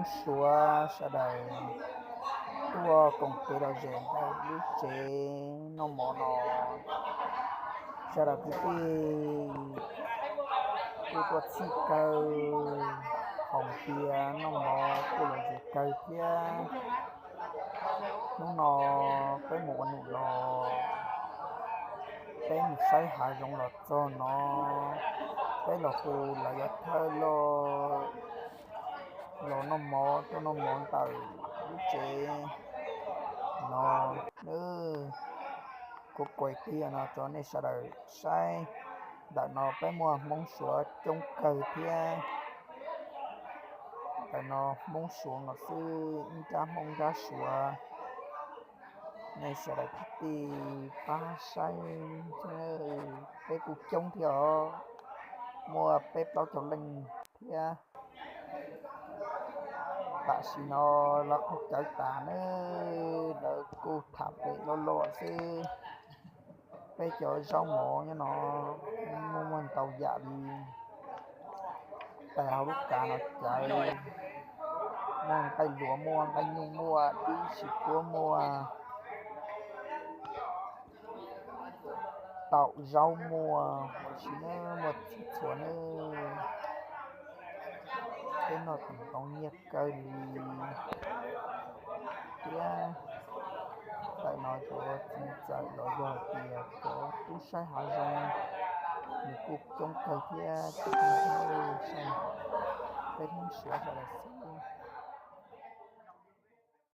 Suav sawv daws tuaj koom kev lom zem ntawm lub tsev noj mov no. Sawv daws kwv tij kuj tuaj txhij kawg, haus tias noj mov kuj lom zem kawg thiab. Hnub no peb mus ua num los, peb mus saib hav zoov los txog no, peb los hu lawv cov thawj loj los noj mov, tuaj noj mov ntawm lub tsev no. Kuv kuav kiag no rau nej sawv daws saib. Ntawm no peb muaj Hmoob Suav coob kawg thiab. Ntawm no Hmoob Suav no xwb, ib nrab Hmoob nrab Suav. Nej sawv daws kwv tij pab saib, peb kuj coob thiab os, muaj peb plaub caug leej thiab. Tam sim no lawv qaug cawv tas na, lawv kuj tham pem loj loj xwb. Peb cov zaub mov nyob no muaj muaj ntau yam li tais hauv lub kav no cawv, muaj nqaij luas, muaj nqaij nyuj, muaj dib tsis tuab, muaj taum zaub, muaj huam si na, muaj txhua txhua na. Peb noj tau ntau nyiaj kawg li thiab. Ntawm no cov txiv ntxawm los yog hais tias cov tub saib hav zoov nws kuj coob kawg thiab. Peb Hmoob Suav sawv daws xwb.